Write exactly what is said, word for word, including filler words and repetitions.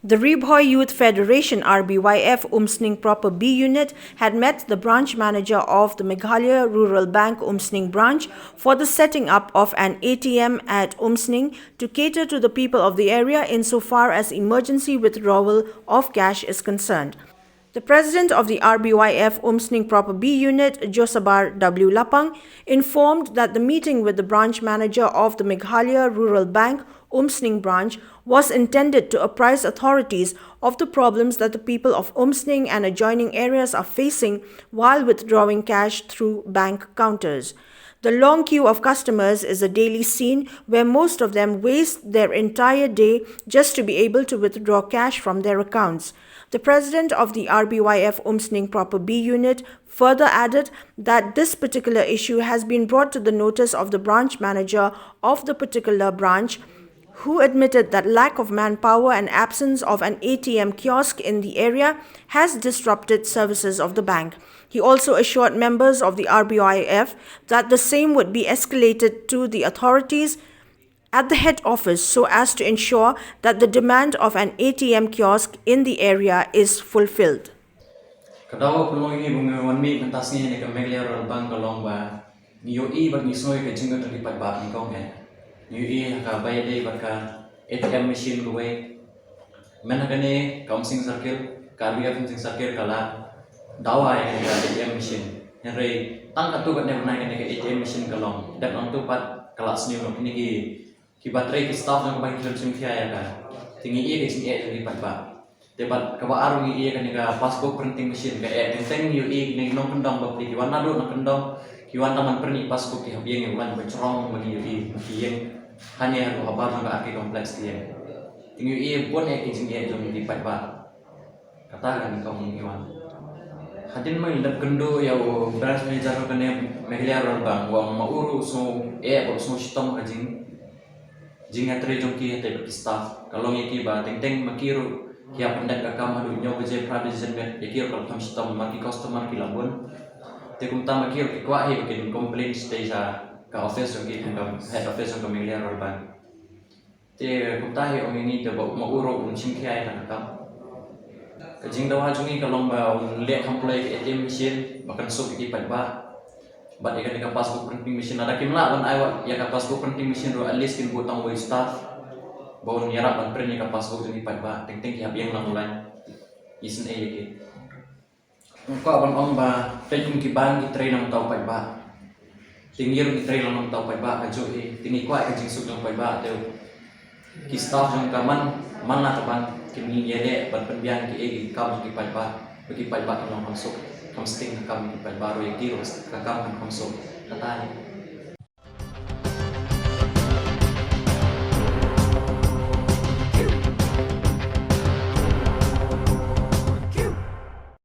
The Ri Bhoi Youth Federation, R B Y F, Umsning Proper B Unit had met the branch manager of the Meghalaya Rural Bank Umsning branch for the setting up of an A T M at Umsning to cater to the people of the area insofar as emergency withdrawal of cash is concerned. The president of the R B Y F Umsning Proper B Unit, Josabar W Lapang, informed that the meeting with the branch manager of the Meghalaya Rural Bank Umsning branch was intended to apprise authorities of the problems that the people of Umsning and adjoining areas are facing while withdrawing cash through bank counters. The long queue of customers is a daily scene where most of them waste their entire day just to be able to withdraw cash from their accounts. The president of the R B Y F Umsning Proper B Unit further added that this particular issue has been brought to the notice of the branch manager of the particular branch, who admitted that lack of manpower and absence of an A T M kiosk in the area has disrupted services of the bank. He also assured members of the R B Y F that the same would be escalated to the authorities at the head office so as to ensure that the demand of an A T M kiosk in the area is fulfilled. Ka daw ka long ïa ngi ba ngi wan mih mynta sngi ne ka Meghalaya Rural Bank ka long ba ngi ïohi bad ngi sngew ïa ka jingkyrmen jong ki paidbah, ngi kong eh. Ngi ïohi ha kaba ïadei bad ka A T M machine kawei. Mynta kane ka Umsning Circle, ka R B Y F Umsning Circle ka la dawa ïa kane ka A T M machine. Hynrei tang katto katne bnai kane ka A T M machine ka long, dep nangta pat ka la sniew noh. Kine ki kiba trei ki staff jong ka bank ki khlem shim khia ïa ka. Te ngi ïohi ka jingeh jong ki paidbah. Te bad kaba ar ngi ïohi kane ka passbook printing machine ka eh teng teng, ngi ïohi kine ki nongkyndong bapli ki wan naduh nongkyndong, ki wan tang ban print ïa ki passbook, ki hap ïeng ïa u lain ba jrong ba ngi ïohi, ki ïeng hangne haduh habar jong ka R K complex ki ïeng. Te ngi ïohi bun eh ki jingeh jong ki paidbah. Kata ka ngi kong ngi wan. Hadien ba ngi la kynduh ïa u branch manager kane Meghalaya Rural Bank, u ong ma u ruh u sngew eh bad u sngew shitom ha ka jing jingïatrei jong ki hangtei bad ki staff. Ka long ïa ki ba teng teng ma ki ruh ki ïa pyndep ka kam haduh hynñiew baje phra baje janmiet, ïa ki ruh ka la kham shitom, ma ki customer ki la bun. Te kumta ma ki ruh ki kwah hi ba kin complain shatei sha ka office jong ki, ka head office jong ka Meghalaya Rural Bank. Te kumta hi ong ïa ngi te ba ma u ruh um shim khia ïa kane ka kam. Ka jingdawa jong ngi ka long ba un leh kham pule ïa ka A T M machine ba kan suk ïa ki paidbah. Bad ïa kane ka passbook printing machine, lada kim lah ban ai wat ïa ka passbook printing machine ruh, at least kin buh tang uwei u staff ba un ïarap ban print ïa ka passbook jong ki paidbah, teng teng ki hap ïeng lang u lain. Isynei ïa ki. Nga kwah ban ong ba peit kum ki bank ki trei na ka bynta u paidbah. Te ngi ruh ngi trei lang na ka bynta u paidbah, kajuh hi. Te ngi kwah ïa ka jingsuk jong u paidbah, te ki staff jong ka man, man la ka bank kin ïaleh ban pynbiang kiei ki kam jong ki paidbah, ba ki paidbah kin long kham suk, kham sting ka kam ki paidbah ruh, ïa ki ruh ka kam kan kham suk. Kata hi.